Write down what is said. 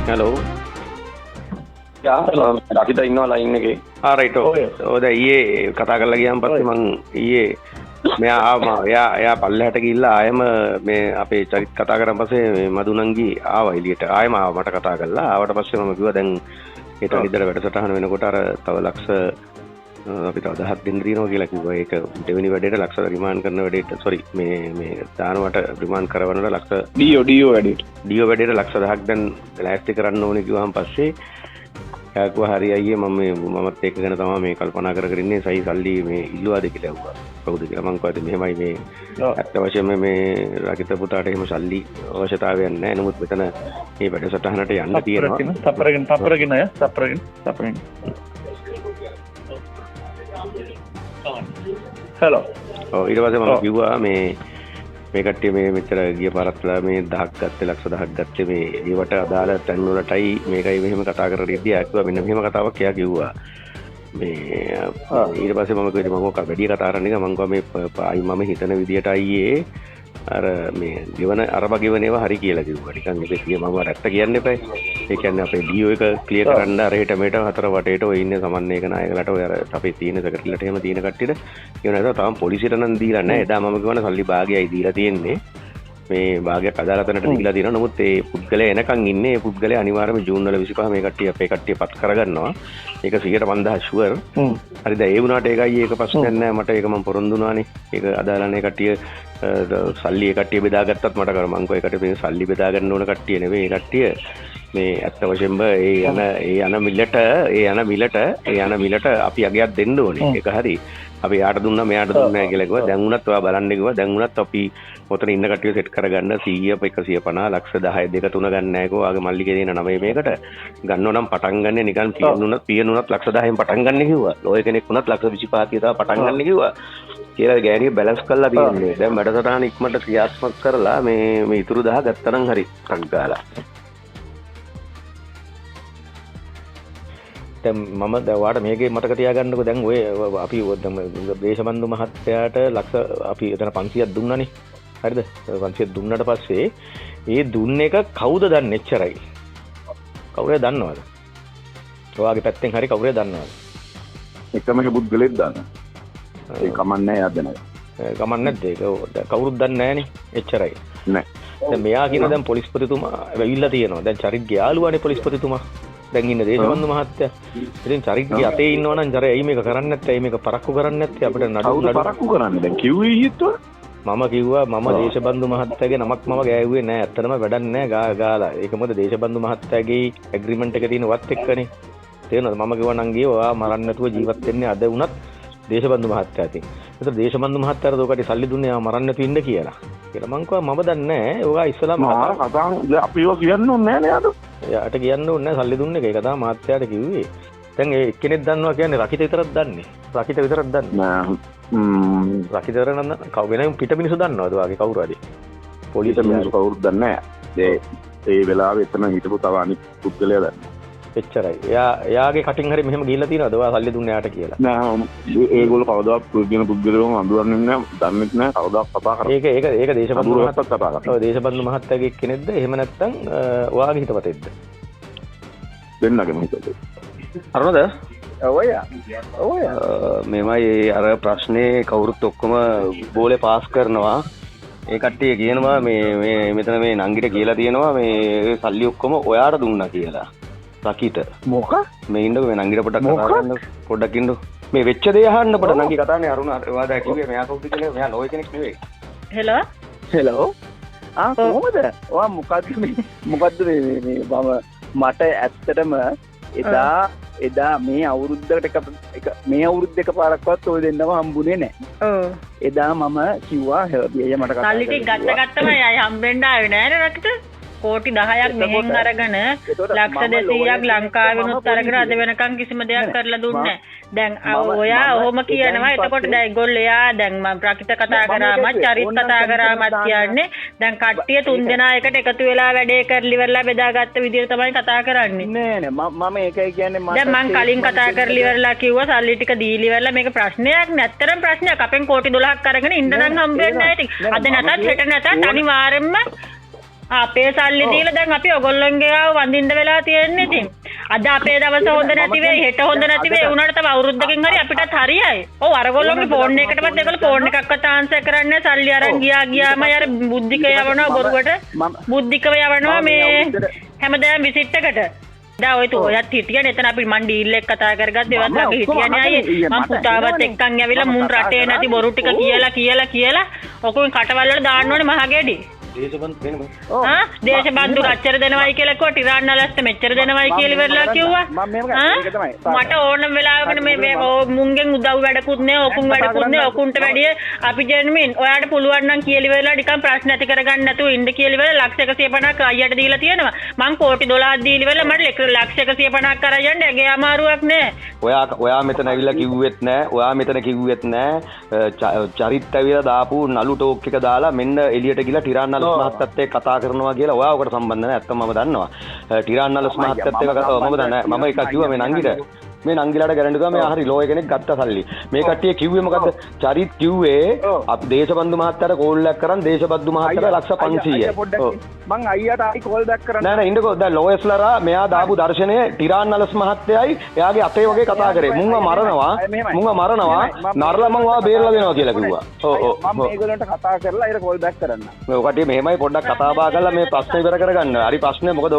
Hello. යා රකිත ඉන්නවා line එකේ. ආ රයිට්. ඔව් දැන් ඊයේ කතා කරලා ගියාන් පස්සේ මං ඊයේ මෙයා ආවා. එයා එයා පල්ලෙහාට ගිහිල්ලා ආයෙම මේ අපේ චරිත් කතා කරන් පස්සේ මේ මధు නංගි ආවා එළියට. ආයෙම ආවා මට කතා කරලා. ආවට පස්සේ මම කිව්වා දැන් හෙට ගෙදර වැඩසටහන වෙනකොට අර තව ලක්ෂ අපි තව 10ක් දෙන්න තියෙනවා කියලා කිව්වා. ඒක දෙවෙනි වැඩේට ලක්ෂ රිමාන්ඩ් කරන වැඩේට සෝරි මේ මේ දානවට රිමාන්ඩ් කරවන්නට ලක්ෂ ඩීఓ ඩීఓ වැඩේට ඩීఓ වැඩේට ලක්ෂ 10ක් දැන් ලෑස්ති කරන්න ඕනේ කිව්වහන් පස්සේ එයා කිව්වා හරි අයියේ මම මේ මමත් ඒක ගැන තමයි මේ කල්පනා කර කර ඉන්නේ. සයි සල්ලි මේ ඉල්ලුවාද කියලා ඇහුවා. කවුද කියලා මං කිව්වා මෙහෙමයි මේ ඇත්ත වශයෙන්ම මේ රකිත පුතාට එහෙම සල්ලි අවශ්‍යතාවයක් නැහැ. නමුත් මෙතන මේ වැඩසටහනට යන්න තියෙනවා. තප්පරකින් තප්පරකින් අය තප්පරකින් තප්පරකින්. හෙලෝ. ඔව් ඊට පස්සේ මම කිව්වා මේ මේ කට්ටිය මේ මෙච්චර ගිය පාරත්ලා මේ 10ක් ගත්තේ ලක්ෂ 10ක් ගත්තේ මේ ඒවට අදාළ තැන් වලටයි මේකයි මෙහෙම කතා කරලා ඉද්දී එයා කිව්වා මෙන්න මෙහෙම කතාවක් එයා කිව්වා. මේ ඊට පස්සේ මම කිව්වා මම ඔක වැඩි කතා කරන්න එක මං කිව්වා මේ මම හිතන විදියට අයියේ අර මේ ගෙවන අරබ ගෙවන ඒවා හරි කියලා කිව්වා. නිකන් ඒක කිය මම අර ඇත්ත කියන්න එපා. ඒ කියන්නේ අපේ ඩීఓ එක ක්ලියර් කරන්න අර හෙට මෙහෙට හතර වටේට ඔය ඉන්නේ සමන්නේක නායකලට ඔය අර අපේ තියෙන සෙක්‍රටරිලට එහෙම තියෙන කට්ටියට කියන එක තාම පොලිසියට නම් දීලා නැහැ. එදා මම කිව්වනේ සල්ලි භාගයයි දීලා තියෙන්නේ. මේ භාගයක් අදාළ තැනට දීලා තියෙනවා. නමුත් ඒ පුද්ගලයා එනකන් ඉන්නේ. ඒ පුද්ගලයා අනිවාර්යයෙන්ම ජූන් වල 25 මේ කට්ටිය අපේ කට්ටිය පත් කරගන්නවා. ඒක 100% ෂුවර්. හරිද? ඒ වුණාට ඒකයි ඒක ප්‍රශ්නයක් නෑ. මට ඒක මම පොරොන්දු වුණානේ. ඒක අදාළ නැහැ කට්ටිය සල්ලි ඒ කට්ටිය බෙදාගත්තත් මට කර මං කෝ ඒ කට්ටිය මේ සල්ලි බෙදා ගන්න ඕන කට්ටිය නෙවෙයි. ඒ කට්ටිය මේ ඇත්ත වශයෙන්ම ඒ යන ඒ යන මිලට ඒ යන මිලට ඒ යන මිලට අපි අගයක් දෙන්න ඕනේ. ඒක හරි. අපි යාට දුන්නා මෙයාට දුන්නා නෑ කියලා කිව්වා. දැන් වුණත් ඔයා බලන්න කිව්වා. දැන් වුණත් අපි ඔතන ඉන්න කට්ටිය සෙට් කරගන්න 100 150 ලක්ෂ 10 2 3 ගන්න නෑ කිව්වා. ඔයාගේ මල්ලිගේ දෙන 9 මේකට ගන්නව නම් පටන් ගන්න නිකන් පියන් උනත් ලක්ෂ 10න් පටන් ගන්න කිව්වා. ලෝය කෙනෙක් වුණත් ලක්ෂ 25 කියලා පටන් ගන්න කිව්වා. කියලා ගෑණිය බැලන්ස් කරලා තියෙන්නේ. දැන් වැඩසටහන ඉක්මනට ක්‍රියාත්මක කරලා මේ මේ ඉතුරු 10 ගත්තනම් හරි ටක් ගාලා. දැන් මම දැන් ඔයාට මේකේ මතක තියාගන්නකෝ. දැන් ඔය අපි දැන් දේශබන්දු මහත්තයාට ලක්ෂ අපි එතන 500ක් දුන්නානේ. හරිද? 500ක් දුන්නාට පස්සේ ඒ දුන්න එක කවුද දන්නේ එච්චරයි. කවුරුහරි දන්නවද? ඔයාගේ පැත්තෙන් හරි කවුරුහරි දන්නවද? එකම එක පුද්ගලෙක් දන්නවා. ඒ කමක් නැහැ එයා දැනගන්න. කමක් නැද්ද ඒක? දැන් කවුරුත් දන්නේ නැහනේ. එච්චරයි. නෑ. දැන් මෙයා කියන දැන් පොලිස්පතිතුමා ඇවිල්ලා තියෙනවා. දැන් චරිත්ගේ යාළුවානේ පොලිස්පතිතුමා. දැන් ඉන්න දේශබන්දු මහත්තයා. ඉතින් චරිත්ගේ අතේ ඉන්නවා නම් චරි ඇයි මේක කරන්නේ නැත්තේ? ඇයි මේක පරක්කු කරන්නේ නැත්තේ? අපිට නඩු කවුද පරක්කු කරන්නේ? දැන් කිව්වේ ඊයේත් ඔය. මම කිව්වා මම දේශබන්දු මහත්තයාගේ නමක් මම ගෑවුවේ නෑ. ඇත්තටම වැඩක් නෑ ගා ගාලා. ඒක මොකද දේශබන්දු මහත්තයාගේ ඇග්‍රීමන්ට් එක තියෙන වත් එක්කනේ. තේරෙනවද? මම කිව්වා නම් ගියේ ඔයා මරන්න නැතුව ජීවත් වෙන්නේ අද වුණත් දේශබන්දු මහත්තයා අතින්. ඒතර දේශබන්දු මහත්තයාට ඔකට සල්ලි දුන්නේ ආ මරන්න නැතුව ඉන්න කියලා. කියලා මං කිව්වා මම දන්නේ නෑ. ඔයා ඉස්සලාම කතා අපි ඒවා කියන්න ඕනේ නෑ නේද? එයාට කියන්න ඕනේ නෑ සල්ලි දුන්න එක. ඒක තමයි මහත්තයාට කිව්වේ. දැන් ඒ එක්කෙනෙක් දන්නවා කියන්නේ රකිත විතරක් දන්නේ. රකිත විතරක් දන්නේ. නෑ. රකිත විතර නම් කවු වෙන පිට මිනිස්සු දන්නවද ඔයාගේ කවුරු හරි? පොලිසිය මිනිස්සු කවුරුත් දන්නේ නෑ. ඒ වෙලාවේ එතන හිටපු තව අනිත් පුද්ගලයා දන්නවා. එච්චරයි. එයා එයාගේ කටින් හරි මෙහෙම ගිහිල්ලා තියෙනවද ඔයා සල්ලි දුන්නේ එයාට කියලා? නෑ ඒගොල්ලෝ කවදාවත් පුද්ගල පුද්ගලවම අඳුරන්නේ නෑ, දන්නෙත් නෑ, කවදාවත් කතා කරන්නේ. ඒක ඒක ඒක දේශබන්දු මහත්තයා කතා කරන්නේ. ඔව් දේශබන්දු මහත්තයාගේ කෙනෙක්ද? එහෙම නැත්නම් ඔයාගේ හිතවතෙක්ද? දෙන්නගේම හිතවතෙක්. අරුණද? ඔව් අයියා. ඔව් අයියා. මෙමය අර ප්‍රශ්නේ කවුරුත් ඔක්කොම බෝලේ පාස් කරනවා. ඒ කට්ටිය කියනවා මේ මේ මෙතන මේ නංගිට කියලා තියෙනවා මේ සල්ලි ඔක්කොම ඔයාට දුන්නා කියලා. රකිත. මොකක්? මේ ඉන්නකෝ මේ නංගිට පොඩ්ඩක් කතා කරන්න. පොඩ්ඩක් ඉන්නකෝ. මේ වෙච්ච දේ අහන්න පොඩ නංගි කතානේ අරුණ ඔයා දැන් කිව්වේ මෙයා කවුද කියලා. මෙයා ලෝය කෙනෙක් නෙවෙයි. හෙලෝ. හෙලෝ. ආ කොහොමද? ඔයා මොකද්ද මේ මොකද්ද මේ මේ මම මට ඇත්තටම එදා එදා මේ අවුරුද්දකට එක මේ අවුරුද්ද එකපාරක්වත් ඔය දෙන්නම හම්බුනේ නැහැ. ඔව්. එදා මම කිව්වා හෙලෝ මට කතා සල්ලි ටික ගත්ත ගත්තම අය හම්බෙන්න ආවේ නෑනේ රකිත. කෝටි 10ක් මෙහෙන් අරගෙන ලක්ෂ 200ක් ලංකාවෙනුත් අරගෙන අද වෙනකන් කිසිම දෙයක් කරලා දුන්නේ නැහැ. දැන් ඔයා ඔහොම කියනවා. එතකොට දැන් ඒගොල්ලෝ එයා දැන් මම රකිත කතා කරාම චරිත් කතා කරාමත් කියන්නේ දැන් කට්ටිය තුන් දෙනා එකට එකතු වෙලා වැඩේ කරලි ඉවරලා බෙදාගත්ත විදියට තමයි කතා කරන්නේ. නෑ නෑ මම ඒකයි කියන්නේ මට දැන් මං කලින් කතා කරලි ඉවරලා කිව්වා සල්ලි ටික දීලි ඉවරලා මේක ප්‍රශ්නයක් නෑ. ඇත්තටම ප්‍රශ්නයක්. අපෙන් කෝටි 12ක් අරගෙන ඉන්න නම් හම්බ වෙන්නේ නැහැ ඉතින්. අද නැතත් හෙට නැතත් අනිවාර්යෙන්ම අපේ සල්ලි දීලා දැන් අපි ඔයගොල්ලන්ගේ ආව වඳින්න වෙලා තියෙන්නේ ඉතින්. අද අපේ දවස හොඳ නැති වෙයි, හෙට හොඳ නැති වෙයි. ඒ වුණාට තව අවුරුද්දකින් හරි අපිටත් හරියයි. ඔව් අරගොල්ලෝගේ ෆෝන් එකටවත් ඒගොල්ලෝ ෆෝන් එකක්වත් ආන්සර් කරන්නේ නැහැ. සල්ලි අරන් ගියා ගියාම අර බුද්ධික යවනවා බොරුවට. බුද්ධිකව යවනවා මේ හැමදාම විසිට් එකට. දැන් ඔය ඔයත් හිටියනේ එතන අපි මං ඩීල් එක කතා කරගත්ත ඒවත් ළඟ හිටියනේ අයියේ. මං පුතාවත් එක්කන් ඇවිල්ලා මුන් රටේ නැති බොරු ටික කියලා කියලා කියලා ඔකෙන් කටවල් වල දාන්න ඕනේ මහ ගෙඩි. දේශබන්දු දේශබන්දු අච්චර දෙනවයි කියලා කිව්වා, ටිරාන් අලස්ට මෙච්චර දෙනවයි කියලා ඉවරලා කිව්වා. මට ඕනම වෙලාවකට මේ මුන්ගෙන් උදව් වැඩකුත් නෑ, ඔකුන් වැඩකුත් නෑ. ඔකුන්ට වැඩිය අපි ජෙන්මින් ඔයාට පුළුවන් නම් කියලා ඉවරලා නිකන් ප්‍රශ්න ඇති කරගන්න නැතුව ඉන්න කියලා ඉවරලා ලක්ෂ 150ක් අයියට දීලා තියෙනවා. මං කෝටි 12ක් දීලා ඉවරලා මට ලක්ෂ 150ක් කරා යන්න ඇගේ අමාරුවක් නෑ. ඔයා මෙතන ඇවිල්ලා කිව්වෙත් නෑ, ඔයා මෙතන කිව්වෙත් නෑ. චරිත් ඇවිල්ලා දාපු නලු ටෝක් එක දාලා මෙන්න එළියට ගිහලා ටිරාන් අලස් මහත්තයත් එක්ක කතා කරනවා කියලා ඔයා ඔකට සම්බන්ධ නැහැ. ඇත්තම මම දන්නවා. ටිරාන් අලස් මහත්තයත් එක්ක කතා මම දන්නේ නැහැ. මම එකක් කිව්වා මේ නංගිට. මේ නංගිලාට ගැරන්ටි දුන්නා මේ හරි ලෝය කෙනෙක් ගත්ත සල්ලි. මේ කට්ටිය කිව්වේ මොකද්ද? චරිත් කිව්වේ අපි දේශබන්දු මහත්තයාට කෝල් එකක් කරන් දේශබන්දු මහත්තයාට ලක්ෂ 500යි. මං අයියාට ආයි කෝල් බෑක් කරන්න. නෑ නෑ ඉන්නකෝ. දැන් ලෝයස්ලරා මෙයා දාපු දර්ශනය ටිරාන් අලස් මහත්තයයි එයාගේ අතේ වගේ කතා කරේ. මුන්ව මරනවා, මුන්ව මරනවා, නරලා මං ඔයා බේරලා දෙනවා කියලා කිව්වා. ඔව් ඔව්. මම මේගොල්ලන්ට කතා කරලා ඊට කෝල් බෑක් කරන්න. මේ ඔය කට්ටිය මෙහෙමයි පොඩ්ඩක් කතා බහ කරලා මේ ප්‍රශ්න ඉවර කරගන්න. හරි ප්‍රශ්නේ මොකද?